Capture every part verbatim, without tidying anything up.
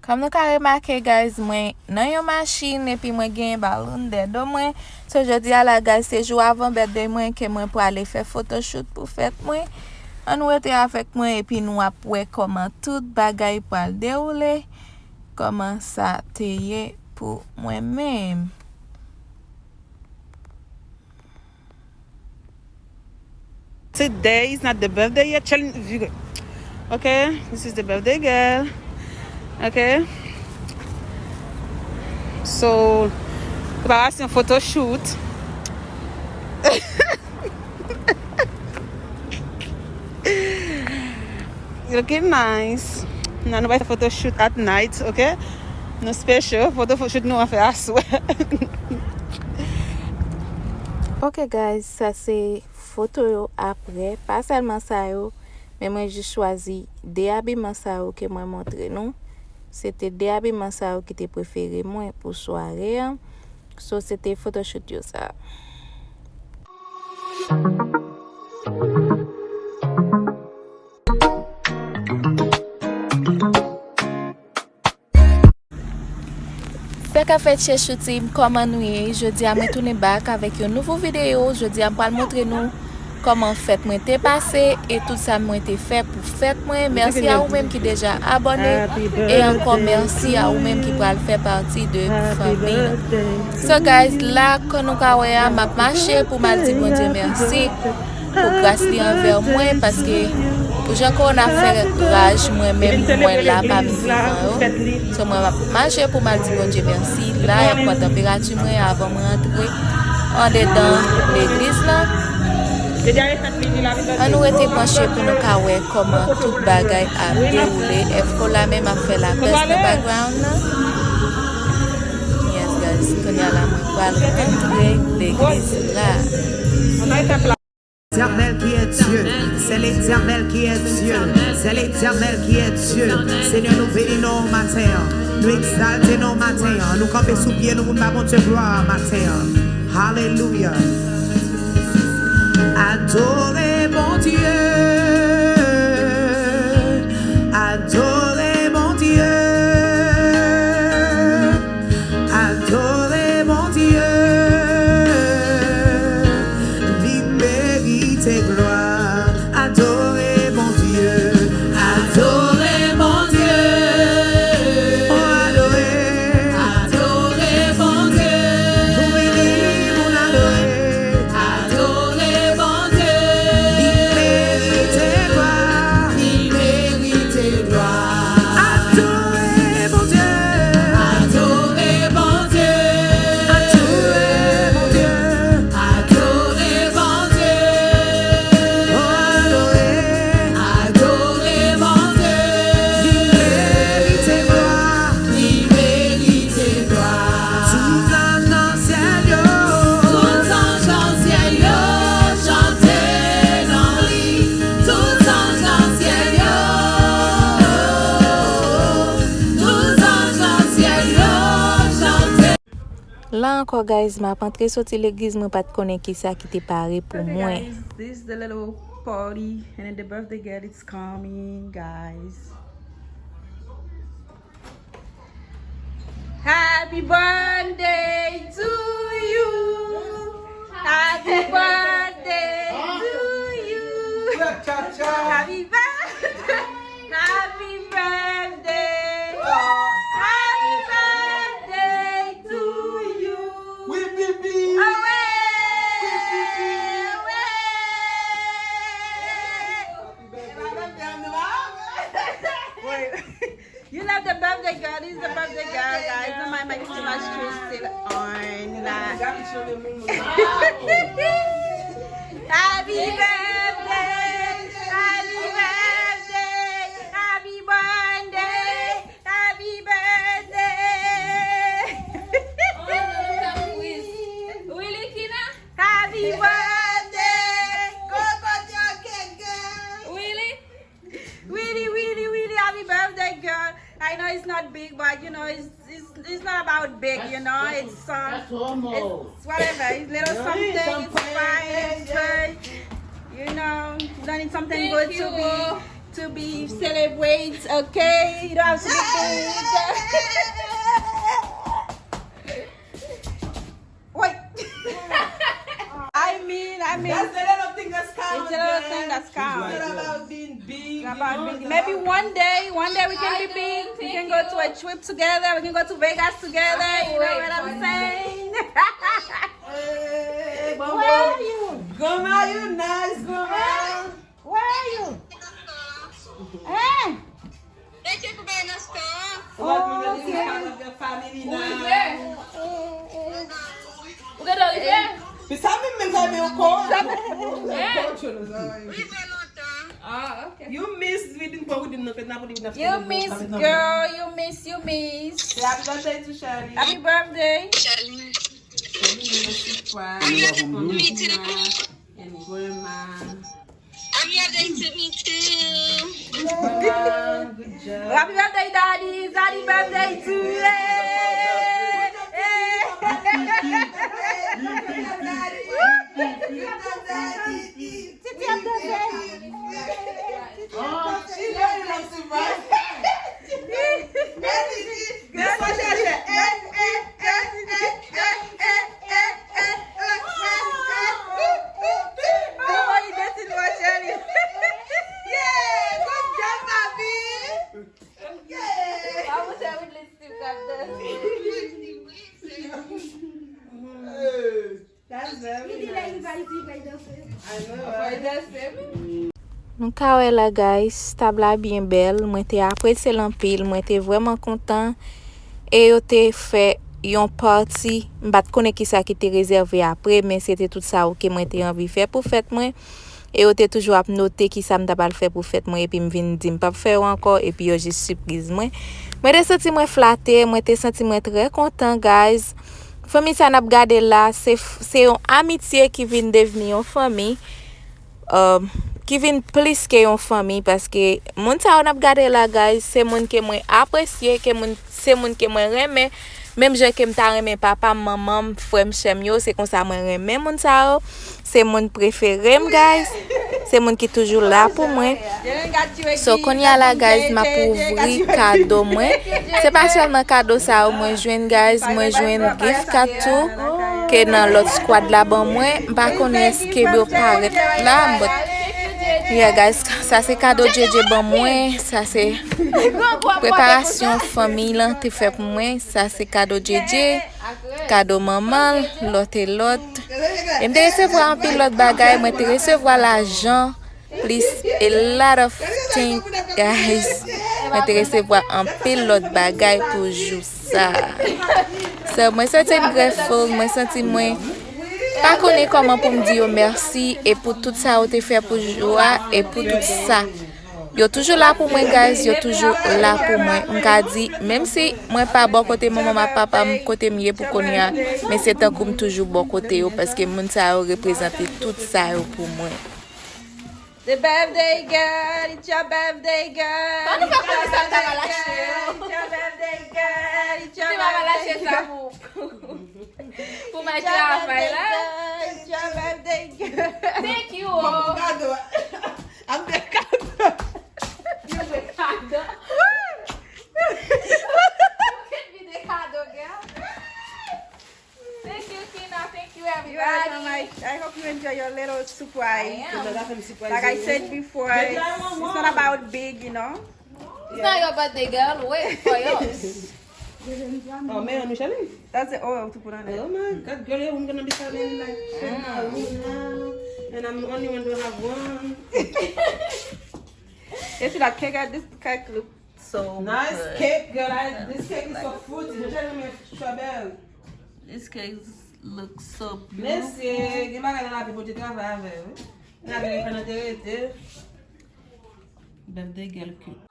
Kòm nou ka remake, guys, mwen nan yon machin epi mwen genyen baloon dèyè do mwen. So, jodi a la, guys, se jou avan birthday mwen ke mwen prale fè photoshoot pou fèt mwen. Ann rete avèk mwen epi nou ap wè kòman tout bagay pral dewoule, kòman sa te ye pou mwen menm. Today is not the birthday yet. Challenge. Okay, this is the birthday girl. Okay. So, preparasyon photoshoot. Looking nice. Nan nou bay photoshoot at night, okay? Nou special, photoshoot nou an fè aswè. Ok, guys, sa se foto yo apre. Pa sèlman sa yo, men mwen jis chwazi de abiman sa yo ke mwen montre nou. Se te de abiman sa yo ki te prefere mwen pou sware an. So, se te photoshoot yo sa. Sa k ap fèt, chouchou team, kòman nou ye? Jodi a mwen tounen back avèk yon nouvo videyo. Jodi a m pral montre nou kòman fèt mwen te pase e tout sa mwen te fè pou fèt mwen. Mèsi a ou menm ki deja abòne. E ankò mèsi a ou menm ki pral fè pati de fanmi nou. So guys, la kòm nou ka wè a, m ap mache pou m al di Bondye mèsi pou gras li anvè mwen, paske pou jan kowona fè raj mwen menm, mwen la pami vivan yo. So mwen ap mache pou m al di Bondye mèsi. La y ap pran tanperati mwen avan mwen antre andedan legliz la. Ann nou rete branche pou nou ka wè kòman tout bagay ap dewoule. Efko la menm ap fè lapès nan background nan. Yes guys, kounye a la mwen pral antre legliz la. L'Éternel qui est Dieu, c'est l'Éternel qui est Dieu, c'est l'Éternel qui est Dieu. Senyè, nou beni non w maten an, nou egzalte non w maten an, nou kanpe sou pye nou pou n ba Bondye glwa maten an. Alelouya. Adore Bondye, adore Bondye. Adore Bondye, li merite glwa. Adore Bondye, adore Bondye. Oh, adore, adore Bondye. Nou vini pou n adore. Adore Bondye. Li merite glwa. Li merite glwa. Adore Bondye. Adore Bondye. Adore Bondye. Adore Bondye. Oh, adore. Adore Bondye. Li merite glwa. Li merite glwa. Tout zanj nan syèl yo. Tout zanj nan syèl yo chante non li. Tout zanj nan syèl yo. Tout zanj nan syèl yo chante. La ankò, guys, m ap antre soti legliz, mwen pa t konnen kisa ki te pare pou mwen. Guys, this is the little party, and then the birthday girl is coming, guys. Happy birthday to you. Happy birthday to you. Happy birthday. Happy birthday. Happy birthday to you. Wi, pipi. Awe. Wi, pipi. Awe. Happy birthday. Wait. You love the birthday girl. This is the birthday girl, guys. Don't mind my Christmas tree still on. Happy birthday, happy birthday, happy birthday, happy birthday. Willy Kina. Happy birthday, Coco Chocolate girl. Willy. Really, really, really happy birthday, girl. I know it's not big, but you know, it's it's, it's not about big, you know. It's uh, it's whatever. It's little something. It's fine. It's good. You know, you don't need something good to be To be celebrate, okay? You don't have to be big. Wait. I mean, I mean, That's the little thing that's count, it's a little thing that's count. It's not about being big. It's not about being. Maybe one day, one day we can be big. We can go to a trip together. We can go to Vegas together. You know what I'm saying? Hey, Where are you? Grandma, you nice, grandma. Where are you? Hein? Thank you for buying us stuff. Oh, okay. Part of the family now. Ou gen dò rive? Pi sa menm, menm sa menm ankò. Rive lontan. Ah, ok. You miss reading, but we didn't know. You miss, girl, you miss, you miss. Happy birthday to Shirley. Happy birthday. Shirley. Shirley, surprise. Happy birthday to me too. And grandma. Happy birthday to me too. Good job. Happy birthday, Daddy. Daddy birthday too. Yeah. Titi ap danse. Oh, she really loves to ride. This one, Shasha. Eh, eh, eh, eh, eh, eh, eh, eh, eh, eh, eh, eh, eh. Mwen wè li desi l wè Shirley. Yeah, good job, papi. Yeah. Mwen montre Whitney Steve k ap danse. Hey. That's very nice. I know, right? Nou ka wè la, guys, tab la byen bèl. Mwen te apresye l anpil. Mwen te vrèman kontan. E yo te fè yon pati. M pa t konnen kisa ki te rezève apre, men se te tout sa yo ke mwen te anvi fè pou fèt mwen. E yo te toujou ap note kisa m ta pral fè pou fèt mwen, epi m vin di m p ap fè yo ankò, epi yo jis sipriz mwen. Mwen te santi mwen flate, mwen te santi mwen trè kontan, guys. Fanmi sa n ap gade la, se, se yon amitye ki vin devni yon fanmi, um, ki vin plis ke yon fanmi, paske moun sa yo n ap gade la, guys, se moun ke mwen apresye, ke moun, se moun ke mwen renmen, menm jan ke m ta renmen papa m, manman m, frè m, sè m yo, se konsa mwen renmen moun sa yo. Se moun prefere m, guys. Se moun ki toujou la pou mwen. So, kounye a la, guys, m ap ouvri kado mwen. Se pa sèlman kado sa yo mwen jwenn, guys. Mwen jwenn gift card tou, ke nan lòt squad la ban mwen. M pa konnen èske yo parèt la, but yeah, guys, sa se kado J J ban mwen. Sa se preparasyon fanmi lan te fè pou mwen. Sa se kado J J. Kado manman l, lòt e lòt. E m te resevwa anpil lòt bagay, mwen te resevwa lajan, plis a lot of thing, guys. Mwen te resevwa anpil lòt bagay pou jou sa. So, mwen santi m grateful, mwen santi mwen pa konnen kòman pou m di yo mèsi e pou tout sa yo te fè pou jou a e pou tout sa. Yo toujou la pou mwen, guys, yo toujou la pou mwen. M ka di, menm si mwen pa bò kote manman m ak papa m, kote m ye pou kounye a, men se tankou m toujou bò kote yo, paske moun sa yo reprezante tout sa yo pou mwen. The birthday girl, it's your birthday girl. Kòman nou fè konnen sa l ta pral achte yo? It's your birthday girl, it's your birthday girl. Pou mèt travay la. Thank you. Kado. Ap de kado. Yo de kado. Yo de kado, girl. Thank you, Kina. Thank you, everybody. You're welcome. I, I hope you enjoy your little surprise. I am. Like I said before, it's, it's not about big, you know. It's not your birthday, girl. Wait for yours. Oh, man, Michelle. That's the oil to put on it. Oh my God, girl, you're gonna be coming like Chanel now, and I'm the only one to have one. You see that cake? This cake look so nice good. Cake, girl. I, this cake is so fruity. Don't tell me strawberry. This cake looks so beautiful. Mesye, gen bagay nan lavi pou te travay avè yo. Travay fè nan te rete. Birthday girl cute.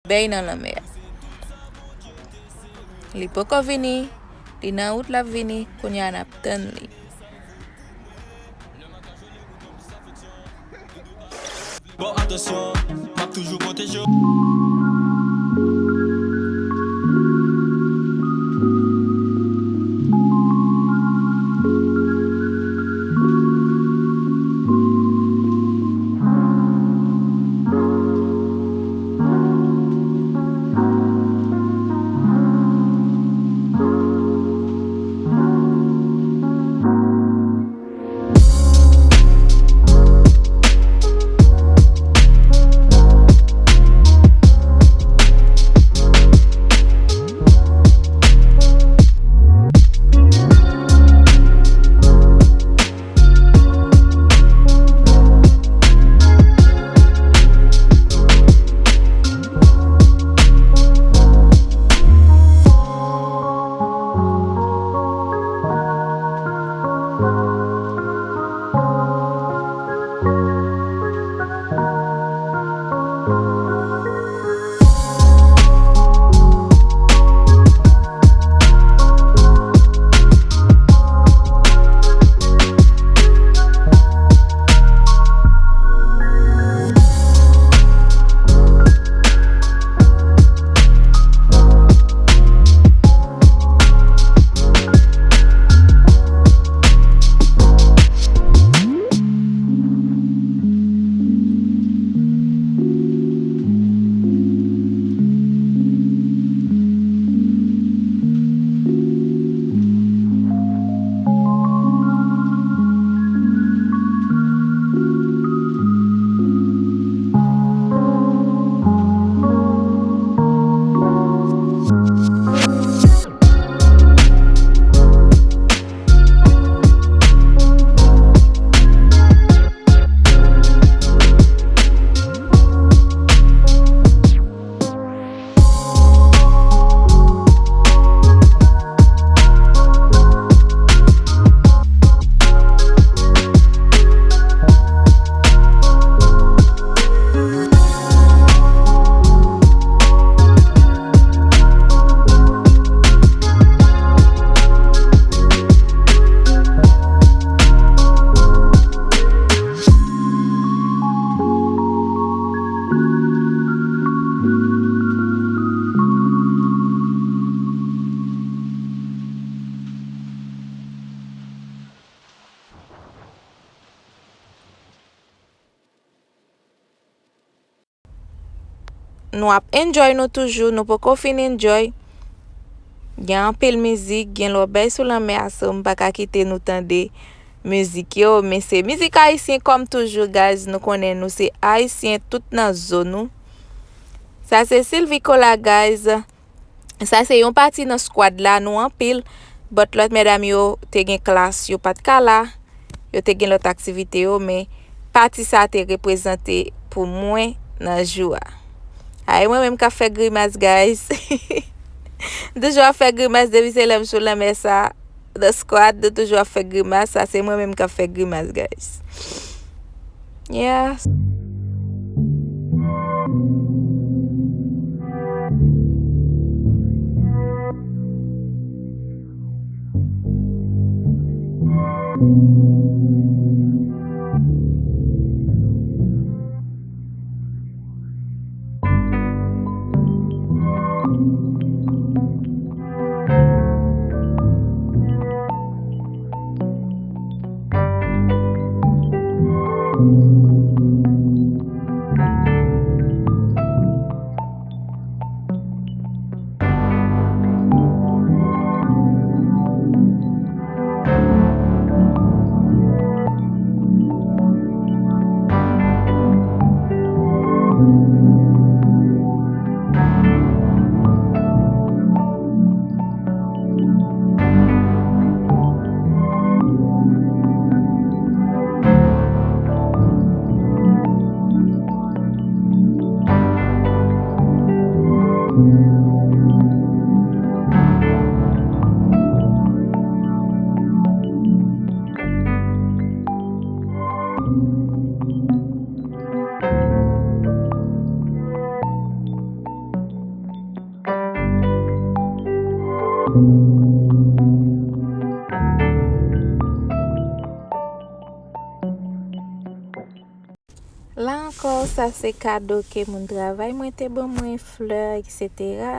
Bèy nan lanmè a. Li poko vini, li nan wout l ap vini, kounye a n ap tann li. Bon, atansyon, m ap toujou pwoteje w. Nou ap enjoy nou toujou, nou poko fin enjoy. Gen anpil mizik, gen lòt bèy sou lanmè a, so m pa ka kite nou tande mizik yo, men se mizik ayisyen kòm toujou, guys, nou konnen nou se ayisyen, tout nan zo nou. Sa se Sylvie Cola, guys. Sa se yon pati nan squad la, nou anpil, but lòt medam yo te gen klas, yo pa t ka la, yo te gen lòt aktivite yo, men pati sa te reprezante pou mwen nan jou a. A, e mwen menm k ap fè grimas, guys. M toujou ap fè grimas depi se lè m sou lanmè sa. The squad, nou toujou ap fè grimas. Sa se mwen menm k ap fè grimas, guys. Yeah. La ankò, sa se kado ke moun travay mwen te ban mwen, flè, etsetera.